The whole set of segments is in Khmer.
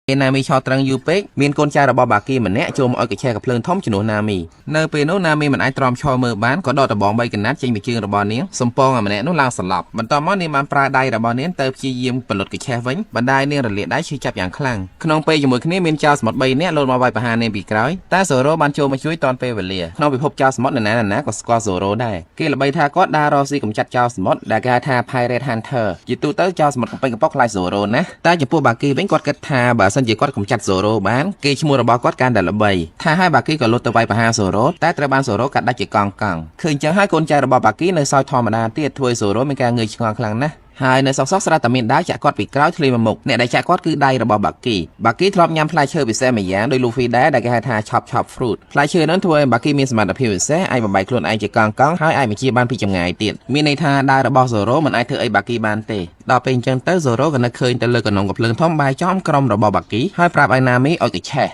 ពេលណាមីឆោត្រឹងយូរពេកមានកូនចៅរបស់បាគីម្នាក់ចូលមកឲ្យកញ្ឆេះកំភ្លើងធំជំនួសណាមីនៅពេលនោះណាមីមិនអាចទ្រាំឈរមើលបានក៏ដកដបង3កណាត់ចេញពីជើងរបស់នាងសំពងអាម្នាក់នោះឡើងសន្លប់បន្ទាប់មកនាងបានប្រើដៃរបស់នាងទៅព្យាយាមផលុតកញ្ឆេះវិញបណ្ដាយនាងរលាកដៃឈឺចាប់យ៉ាងខ្លាំងក្នុងពេលជាមួយគ្នាមានចៅសមុទ្រ3នាក់លោតមកវាយប្រហារនាងពីក្រោយតែសូរ៉ូបានចូលមកជួយតាន់ពេលវេលាក្នុងពិភពចៅសមុទ្រនរណានរណាក៏ស្គាល់សូរ៉ូដែរគេល្បីថាគាត់ដើររកស៊ីកម្ចាត់ចៅសមុទ្រដែលគេហៅថា Pirate Hunter ជាទូទៅចៅសមុទ្រកំពេញកំប៉ុកខ្លាចសូរ៉ូណាស់តែចំពោះបាគីវិញគាត់គិតថាបើសិនជាគាត់កម្ចាត់សូរ៉ូបានគេឈ្មោះរបស់គាត់កាន់តែល្បីថាឲ្យបាគីក៏លុតទៅវាយប្រហារសូរ៉ូតែត្រូវបានសូរ៉ូកាត់ដាច់ជាកង់កង់ឃើញចឹងហើយកូនចៅរបស់បាគីនៅសោយធម្មតាទៀតធ្វើឲ្យសូរ៉ូមានការងឿយឆ្ងល់ខ្លាំងណាស់ហើយនៅសកសកស្រាប់តែមានដាវចាក់គាត់ពីក្រោយធ្លាយមកមុខអ្នកដែលចាក់គាត់គឺដៃរបស់បាគីបាគីធ្លាប់ញ៉ាំផ្លែឈើពិសេសម្យ៉ាងដោយលូហ្វីដែរដែលគេហៅថាឆប់ឆប់ fruit ផ្លែឈើនោះធ្វើឲ្យបាគីមានសមត្ថភាពពិសេសអាចបំបែកខ្លួនឯងជាកង់កង់ហើយអាចបញ្ជាបានពីចម្ងាយទៀតមានន័យថាដាវរបស់សូរ៉ូមិនអាចធ្វើអីបាគីបានទេដល់ពេលអញ្ចឹងទៅសូរ៉ូក៏នឹកឃើញទៅលើកណ្ដុងកំភ្លើងធំបែរចំក្រុមរបស់បាគីហើយប្រាប់ឲ្យណាមីឲ្យកញ្ឆេះ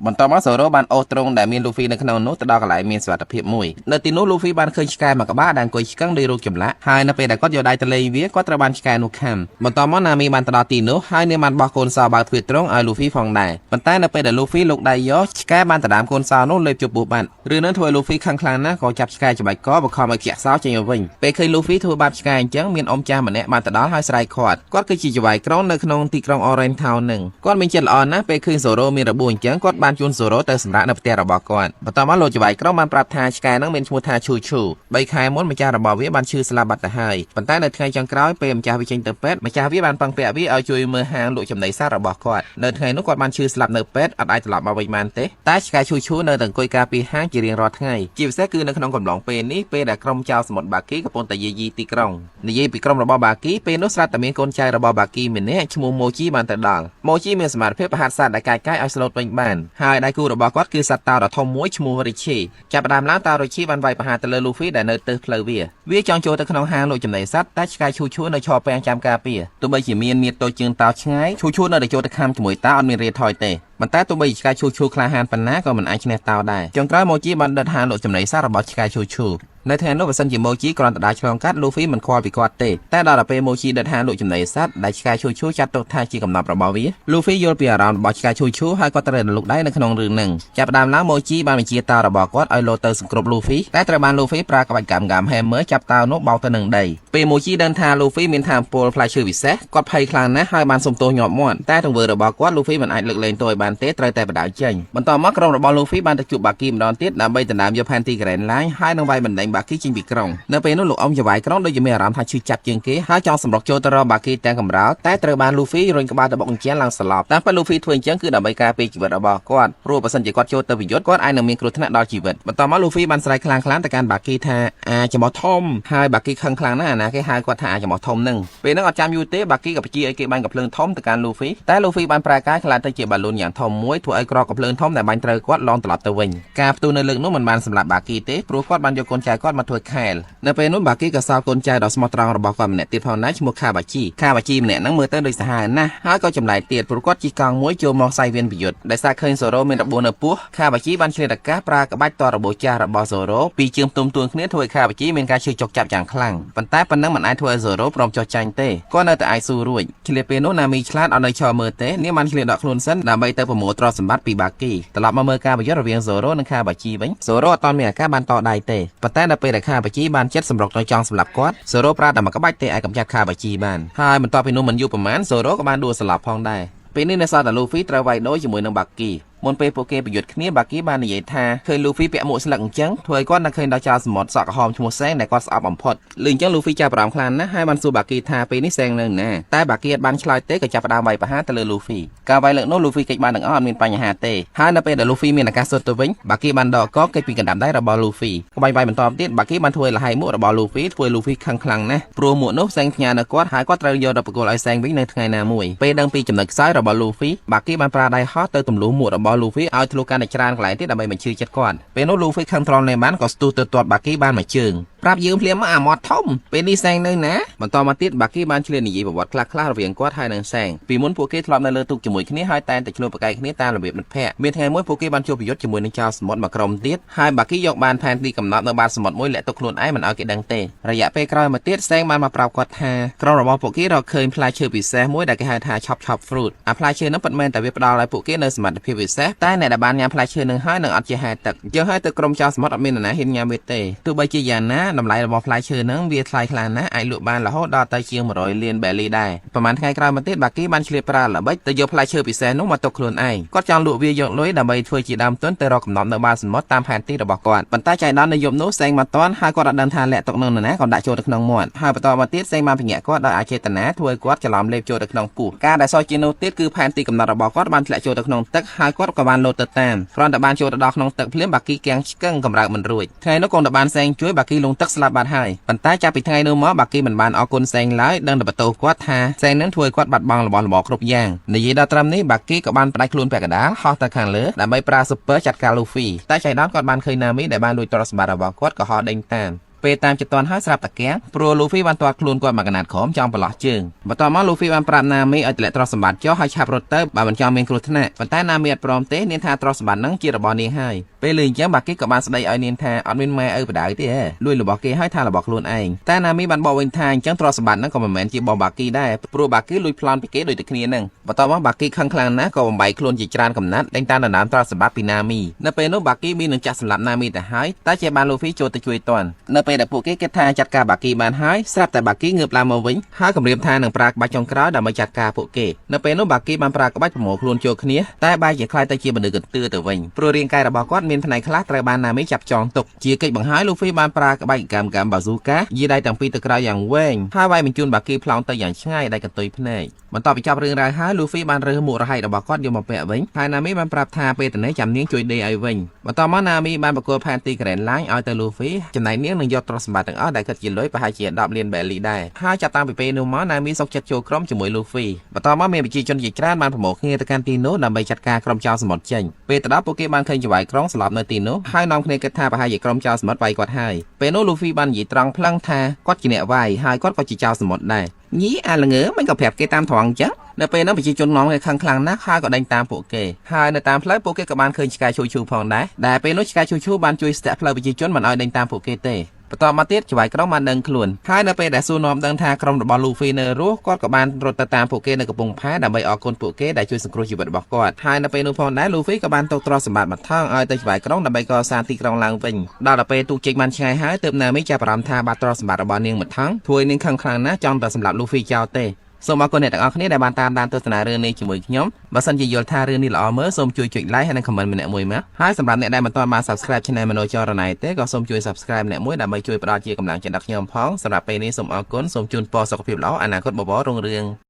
បន្ទាប់មកសូរ៉ូបានអូសទ្រុងដែលមានលូហ្វីនៅក្នុងនោះទៅដល់កន្លែងមានសុវត្ថិភាពមួយនៅទីនោះលូហ្វីបានឃើញឆ្កែមួយក្បាលដែលអង្គុយឆ្កឹងដោយរូបចម្លាក់ហើយនៅពេលដែលគាត់យកដៃទៅលេងវាគាត់ត្រូវបានឆ្កែនោះខាំបន្ទាប់មកណាមីបានទៅដល់ទីនោះហើយនាងបានបោះកូនសោបើកទ្វារទ្រុងឲ្យលូហ្វីផងដែរប៉ុន្តែនៅពេលដែលលូហ្វីលូកដៃយកឆ្កែបានដណ្ដើមកូនសោនោះលេបជប់ពោះបាត់រឿងនោះធ្វើឲ្យលូហ្វីខឹងខ្លាំងណាស់ក៏ចាប់ឆ្កែច្បាច់កបង្ខំឲ្យខ្យាក់សោចេញមកវិញពេលឃើញលូហ្វីធ្វើបាបឆ្កែអញ្ចឹងមានអ៊ំចាស់ម្នាក់បានទៅដល់ហើយស្រែកខាត់គាត់គឺជាចៅហ្វាយក្រុងនៅក្នុងទីក្រុង Orange Town នឹងគាត់មានចិត្តល្អណាស់ពេលឃើញសូរ៉ូមានរបួសអញ្ចឹងគាត់បានជូនសូរ៉ូទៅសម្រាប់នៅផ្ទះរបស់គាត់បន្ទាប់មកលោកចៅហ្វាយក្រុងបានប្រាប់ថាឆ្កែនឹងមានឈ្មោះថាឈូឈូ3ខែមុនម្ចាស់របស់វាបានឈឺស្លាប់បាត់ទៅហើយប៉ុន្តែនៅថ្ងៃចុងក្រោយពេលម្ចាស់វាចេញទៅពេទ្យម្ចាស់វាបានពឹងពាក់វាឲ្យជួយមើលហាងលក់ចំណីសត្វរបស់គាត់នៅថ្ងៃនោះគាត់បានឈឺស្លាប់នៅពេទ្យអត់អាចត្រឡប់មកវិញបានទេតែឆ្កែឈូឈូនៅតែអង្គុយការពារហាងជារៀងរាល់ថ្ងៃជាពិសេសគឺនៅក្នុងកំឡុងពេលនេះពេលដែលក្រុមចៅសមុទ្របាគីកំពុងតែយាយីទីក្រុងនិយាយពីក្រុមរបស់បាគីពេលនោះស្រាប់តែមានកូនចៅរបស់បាគីម្នាក់ឈ្មោះម៉ូជីបានទៅដល់ម៉ូជីមានសមត្ថភាពប្រហាត់សត្វដែលកាយកាយឲ្យស្លូតវិញបានហើយដៃគូរបស់គាត់គឺសត្វតោដ៏ធំមួយឈ្មោះរីឈីចាប់ផ្ដើមឡើងតោរីឈីបានវាយប្រហារទៅលើលូហ្វីដែលនៅទិសផ្លូវវាវាចង់ចូលទៅក្នុងហាងលក់ចំណីសត្វតែឆ្កែឈូឈូនៅឈរពាំងចាំការពារទោះបីជាមានមៀតតូចជាងតោឆ្ងាយឈូឈូនៅតែចូលទៅខាំជាមួយតោអត់មានរាថយទេប៉ុន្តែទោះបីឆ្កែឈូឈូក្លាហានប៉ុណ្ណាក៏មិនអាចឈ្នះតោដែរចុងក្រោយម៉ូជីបានដិតហាងលក់ចំណីសត្វរបស់ឆ្កែឈូឈូនៅថ្ងៃនោះបើសិនជាម៉ូជីគ្រាន់តែដើរឆ្លងកាត់លូហ្វីមិនខ្វល់ពីគាត់ទេតែដល់ទៅពេលម៉ូជីដិតហាងលក់ចំណីសត្វដែលឆ្កែឈូឈូចាត់ទុកថាជាកំណប់របស់វាលូហ្វីយល់ពីអារម្មណ៍របស់ឆ្កែឈូឈូហើយគាត់ត្រូវរលូកដៃនៅក្នុងរឿងហ្នឹងចាប់ផ្ដើមឡើងម៉ូជីបានបញ្ជាតោរបស់គាត់ឲ្យលោតទៅសង្គ្រប់លូហ្វីតែត្រូវបានលូហ្វីប្រើក្បាច់កាំកាំ Hammer ចាប់តោនោះបោកទៅនឹងដីពេលម៉ូជីដឹងថាលូហ្វីមានថាមពលផ្លែឈើពិសេសគាត់ភ័យខ្លាំងណាស់ហើយបានសុំទោសញាប់មាត់តែទង្វើរបស់គាត់លូហ្វីមិនអាចលើកលែងទោសឲ្យបានទេត្រូវតែបដៅចេញបន្ទាប់មកក្រុមរបស់លូហ្វីបានទៅជួបបាគីម្ដងទៀតដើម្បីដណ្ដើមយកផែនទី Grand Line ហើយនឹងវាយបណ្ដេញបាគីចេញពីក្រុងនៅពេលនោះលោកអ៊ំចៅហ្វាយក្រុងដូចជាមានអារម្មណ៍ថាឈឺចាប់ជាងគេហើយចង់សម្រុកចូលទៅរកបាគីទាំងកំរោលតែត្រូវបានលូហ្វីរុញក្បាលទៅបុកអញ្ជែនឡើងស្លាប់តាមពិតលូហ្វីធ្វើអញ្ចឹងគឺដើម្បីការពារជីវិតរបស់គាត់ព្រោះបើសិនជាគាត់ចូលទៅប្រយុទ្ធគាត់អាចនឹងមានគ្រោះថ្នាក់ដល់ជីវិតបន្ទាប់មកលូហ្វីបានស្រែកខ្លាំងៗទៅកាន់បាគីថាអាចមោះធំហើយបាគីខឹងខ្លាំងណាស់អាណាគេហៅគាត់ថាអាចមោះធំនឹងពេលហ្នឹងអត់ចាំយូរទេបាគីក៏បញ្ជាឲ្យគេបាញ់កាំភ្លើងធំទៅកាន់លូហ្វីតែលូហ្វីបានប្រែកាយក្លាយទៅជាបាឡូនយ៉ាងធំមួយធ្វើឲ្យក្រកាំភ្លើងធំដែលបាញ់ត្រូវគាត់ឡងត្រឡប់ទៅវិញការផ្ទុះនៅលើកនោះមិនបានសម្លាប់បាគីទេព្រោះគាត់បានយកកូនចៅគាត់មកធ្វើខែលនៅពេលនោះបាគីក៏សល់កូនចៅដ៏ស្មោះត្រង់របស់គាត់ម្នាក់ទៀតផងដែរឈ្មោះខាបាជីខាបាជីម្នាក់ហ្នឹងមើលទៅដូចសាហាវណាស់ហើយក៏ចម្លែកទៀតព្រោះគាត់ជិះកង់មួយចូលមកសៃវៀនប្រយុទ្ធដោយសារឃើញសូរ៉ូមានរបួសនៅពោះខាបាជីបានឆ្លៀតឱកាសប្រើក្បាច់តរបួសចាស់របស់សូរ៉ូពីរជើងផ្ទុំទួនគ្នាធ្វើឲ្យខាបាជីមានការឈឺចុកចាប់យ៉ាងខ្លាំងប៉ុន្តែប៉ុណ្ណឹងមិនអាចធ្វើឲ្យសូរ៉ូព្រមចុះចាញ់ទេគាត់នៅតែអាចស៊ូរួចឆ្លៀតពេលនោះណាមីឆ្លាតអត់នៅឈរមើលទេនាងបានឆ្លៀតដកខ្លួនសិនដើម្បីទៅប្រមូលទ្រព្យសម្បត្តិពីបាគីត្រឡប់មកមើលការប្រយុទ្ធរវាងសូរ៉ូនិងខាបាជីវិញសូរ៉ូអត់ទាន់មានឱកាសបានតដៃទេប៉ុន្តែនៅពេលដែលខាបាជីបានចិត្តសម្រុកទៅចង់សម្លាប់គាត់សូរ៉ូប្រើតែមួយក្បាច់ទេអាចកម្ចាត់ខាបាជីបានហើយបន្ទាប់ពីនោះមិនយូរប៉ុន្មានសូរ៉ូក៏បានដួលស្លាប់ផងដែរពេលនេះនៅសល់តែលូហ្វីត្រូវវាយដូរជាមួយនឹងបាគីមុនពេលពួកគេប្រយុទ្ធគ្នាបាគីបាននិយាយថាឃើញលូហ្វីពាក់មួកស្លឹកអញ្ចឹងធ្វើឲ្យគាត់នឹកឃើញដល់ចៅសមុទ្រសក់ក្រហមឈ្មោះសេងដែលគាត់ស្អប់បំផុតលឺអញ្ចឹងលូហ្វីចាប់អារម្មណ៍ខ្លាំងណាស់ហើយបានសួរបាគីថាពេលនេះសេងនៅណាតែបាគីអត់បានឆ្លើយទេក៏ចាប់ផ្ដើមវាយប្រហារទៅលើលូហ្វីការវាយលើកនោះលូហ្វីគេចបានទាំងអស់អត់មានបញ្ហាទេហើយនៅពេលដែលលូហ្វីមានឱកាសសុទ្ធទៅវិញបាគីបានដកកគេចពីកណ្ដាប់ដៃរបស់លូហ្វីក្បាញ់វាយបន្តទៀតបាគីបានធ្វើឲ្យលហៃមួករបស់លូហ្វីធ្វើលូហ្វីខឹងខ្លាំងណាស់ព្រោះមួកនោះសេងផ្ញើនៅគាត់ហើយគាត់ត្រូវយកទៅប្រគល់ឲ្យសេងវិញនៅថ្ងៃណាមួយពេលដឹងពីចំណុចខ្សោយរបស់លូហ្វីបាគីបានប្រើដៃហោះទៅទម្លុះមួករបស់លូហ្វីឲ្យធ្លុះកាន់តែច្រើនកន្លែងទៀតដើម្បីបញ្ឈឺចិត្តគាត់ពេលនោះលូហ្វីខឹងទ្រាំលែងបានក៏ស្ទុះទៅទាត់បាគីបានមួយជើង ប្រាប់យើងភ្លាមមកអាមាត់ធំពេលនេះសែងនៅណាបន្តមកទៀតបាគីបានឆ្លៀតនិយាយប្រវត្តិខ្លះៗរវាងគាត់ហើយនិងសែងពីមុនពួកគេធ្លាប់នៅលើទូកជាមួយគ្នាហើយតែងតែឆ្លោះប្រកែកគ្នាតាមរបៀបមិត្តភ័ក្តិមានថ្ងៃមួយពួកគេបានជួបប្រយុទ្ធជាមួយនឹងចៅសមុទ្រមួយក្រុមទៀតហើយបាគីយកបានផែនទីកំណត់នៅបាតសមុទ្រមួយលាក់ទុកខ្លួនឯងមិនឲ្យគេដឹងទេរយៈពេលក្រោយមកទៀតសែងបានមកប្រាប់គាត់ថាក្រុមរបស់ពួកគេរកឃើញផ្លែឈើពិសេសមួយដែលគេហៅថា chop chop fruit អាផ្លែឈើនោះពិតមែនតែវាផ្ដល់ឲ្យពួកគេនៅសមត្ថភាពពិសេសតែអ្នកដែលបានញ៉ាំផ្លែឈើនឹងហើយនឹងអត់ជាហែទឹកអញ្ចឹងហើយទៅក្រុមចៅសមុទ្រអត់មាននរណាហ៊ានញ៉ាំវាទេទោះបីជាយ៉ាងណាតម្លៃរបស់ផ្លែឈើនឹងវាថ្លៃខ្លាំងណាស់អាចលក់បានរហូតដល់ទៅជាង100លានបេលីដែរប្រហែលថ្ងៃក្រោយមកទៀតបាគីបានឆ្លៀតប្រើល្បិចទៅយកផ្លែឈើពិសេសនោះមកទុកខ្លួនឯងគាត់ចង់លក់វាយកលុយដើម្បីធ្វើជាដើមទុនទៅរកកំណត់នៅបាតសមុទ្រតាមផែនទីរបស់គាត់ប៉ុន្តែចៃដន្យនៅយប់នោះសែងមកតាន់ហើយគាត់អត់ដឹងថាលាក់ទុកនៅនរណាក៏ដាក់ចូលទៅក្នុងមាត់ហើយបន្តមកទៀតសែងបានពញាក់គាត់ដោយអចេតនាធ្វើឲ្យគាត់ច្រឡំលេបចូលទៅក្នុងពោះការដែលសោះជាងនោះទៀតគឺផែនទីកំណត់របស់គាត់បានធ្លាក់ចូលទៅក្នុងទឹកហើយគាត់ក៏បានលោតទៅតាមគ្រាន់តែបានចូលទៅដល់ក្នុងទឹកភ្លាមបាគីគាំងឆ្កឹងកម្រើកមិនរួចថ្ងៃនោះគង់តែបានសែងជួយបាគីលងទឹកស្លាប់បាត់ហើយប៉ុន្តែចាប់ពីថ្ងៃនោះមកបាគីមិនបានអរគុណសែងឡើយដឹងតែបន្ទោសគាត់ថាសែងនឹងធ្វើឲ្យគាត់បាត់បង់របស់របរគ្រប់យ៉ាងនិយាយដល់ត្រឹមនេះបាគីក៏បានផ្ដាច់ខ្លួនពាក់កណ្ដាលហោះទៅខាងលើដើម្បីប្រើ super ចាត់ការលូហ្វីតែចៃដន្យគាត់បានឃើញណាមីដែលបានលួចទ្រព្យសម្បត្តិរបស់គាត់ក៏ហោះដេញតាមពេលតាមជតន់ហើយស្រាប់តាកាំងព្រោះលូហ្វីបានទាត់ខ្លួនគាត់មកកណាត់ក្រោមចង់ប្រឡោះជើងបន្ទាប់មកលូហ្វីបានប្រាប់ណាមីឲ្យទម្លាក់ទ្រព្យសម្បត្តិចុះហើយឆាប់រត់ទៅបើមិនចង់មានគ្រោះថ្នាក់ប៉ុន្តែណាមីអត់ព្រមទេនាងថាទ្រព្យសម្បត្តិហ្នឹងជារបស់នាងហើយពេលលឺអញ្ចឹងបាគីក៏បានស្ដីឲ្យនាងថាអត់មានម៉ែឪបដៅទេលួចរបស់គេហើយថារបស់ខ្លួនឯងតែណាមីបានបកវិញថាអញ្ចឹងទ្រព្យសម្បត្តិហ្នឹងក៏មិនមែនជារបស់បាគីដែរព្រោះបាគីលួចប្លន់ពីគេដូចតែគ្នាហ្នឹងបន្ទាប់មកបាគីខឹងខ្លាំងណាស់ក៏បំបីខ្លួនជាច្រើនកំណាត់ដេញតាមដណ្ដើមទ្រព្យសម្បត្តិពីណាមីនៅពេលនោះបាគីមាននឹងចាក់សម្លាប់ណាមីទៅហើយតែជាបានលូហ្វីចូលទៅជួយទាន់នៅពេលដែលពួកគេគិតថាចាត់ការបាគីបានហើយស្រាប់តែបាគីងើបឡើងមកវិញហើយគំរាមថានឹងប្រើក្បាច់ចុងក្រោយដើម្បីចាត់ការពួកគេនៅពេលនោះបាគីបានប្រើក្បាច់ប្រមូលខ្លួនចូលគ្នាតែបែរជាក្លាយទៅជាមនុស្សកន្ទឿទៅវិញព្រោះរាងកាយរបស់គាត់មានផ្នែកខ្លះត្រូវបានណាមីចាប់ចងទុកជាកិច្ចបង្ហើយលូហ្វីបានប្រើក្បាច់ហ្គាមហ្គាមបាស៊ូកាយាដៃទាំងពីរទៅក្រោយយ៉ាងវែងហើយវាយបញ្ជូនបាគីប្លង់ទៅយ៉ាងឆ្ងាយដោយកន្ទុយភ្នែកបន្ទាប់ពីចប់រឿងរ៉ាវហើយលូហ្វីបានរើសមួករហែករបស់គាត់យកមកពាក់វិញហើយណាមីបានប្រាប់ថាពេលទៅនេះចាំនាងជួយដេឲ្យវិញបន្ទាប់មកណាមីបានប្រគល់ផែនទី Grand Line ឲ្យទៅលូហ្វីចំណែកនាងនឹងយកទ្រព្យសម្បត្តិទាំងអស់ដែលគិតជាលុយប្រហែលជា10លានបេលីដែរហើយចាប់តាំងពីពេលនោះមកណាមីសុខចិត្តចូលក្រុមជាមួយលូហ្វីបន្ទាប់មកមានប្រជាជនជាច្រើនបានប្រមូលគ្នាទៅកាន់ទីនោះដើម្បីចាត់ការក្រុមចៅសមុទ្រចេញពេលទៅដល់ពួកគេបានឃើញចៅហ្វាយក្រុងស្លាប់នៅទីនោះហើយនាំគ្នាគិតថាប្រហែលជាក្រុមចៅសមុទ្រវាយគាត់ហើយពេលនោះលូហ្វីបាននិយាយត្រង់ផ្លឹងថាគាត់ជាអ្នកវាយហើយគាត់ក៏ជាចៅសមុទ្រដែរញីអាល្ងើមិនក៏ប្រាប់គេតាមត្រង់អញ្ចឹងនៅពេលនោះប្រជាជននាំគ្នាខឹងខ្លាំងណាស់ហើយក៏ដេញតាមពួកគេហើយនៅតាមផ្លូវពួកគេក៏បានឃើញឆ្កែឈូឈូផងដែរដែលពេលនោះឆ្កែឈូឈូបានជួយស្ទាក់ផ្លូវប្រជាជនមិនឲ្យដេញតាមពួកគេទេបន្តមកទៀតចៅហ្វាយក្រុងបានដឹងខ្លួនហើយនៅពេលដែលសួរនាំដឹងថាក្រុមរបស់លូហ្វីនៅរស់គាត់ក៏បានរត់ទៅតាមពួកគេនៅកំពង់ផែដើម្បីអរគុណពួកគេដែលជួយសង្គ្រោះជីវិតរបស់គាត់ហើយនៅពេលនោះផងដែរលូហ្វីក៏បានទុកទ្រព្យសម្បត្តិមួយថងឲ្យទៅចៅហ្វាយក្រុងដើម្បីកសាងទីក្រុងឡើងវិញដល់ទៅពេលទូកចេញបានឆ្ងាយហើយទើបណាមីចាប់អារម្មណ៍ថាបាត់ទ្រព្យសម្បត្តិរបស់នាងមួយថងធ្វើឲ្យនាងខឹងខ្លាំងណាស់ចង់តែសម្លាប់លូហ្វីចោលទេសូមអរគុណអ្នកទាំងអស់គ្នាដែលបានតាមដានទស្សនារឿងនេះជាមួយខ្ញុំបើសិនជាយល់ថារឿងនេះល្អមើលសូមជួយចុច like ហើយនិង comment ម្នាក់មួយមកហើយសម្រាប់អ្នកដែលមិនទាន់បាន subscribe Channel មនោចរណៃទេក៏សូមជួយ subscribe ម្នាក់មួយដើម្បីជួយផ្ដល់ជាកម្លាំងចិត្តដល់ខ្ញុំផងសម្រាប់ពេលនេះសូមអរគុណសូមជូនពរសុខភាពល្អអនាគតបវររុងរឿង។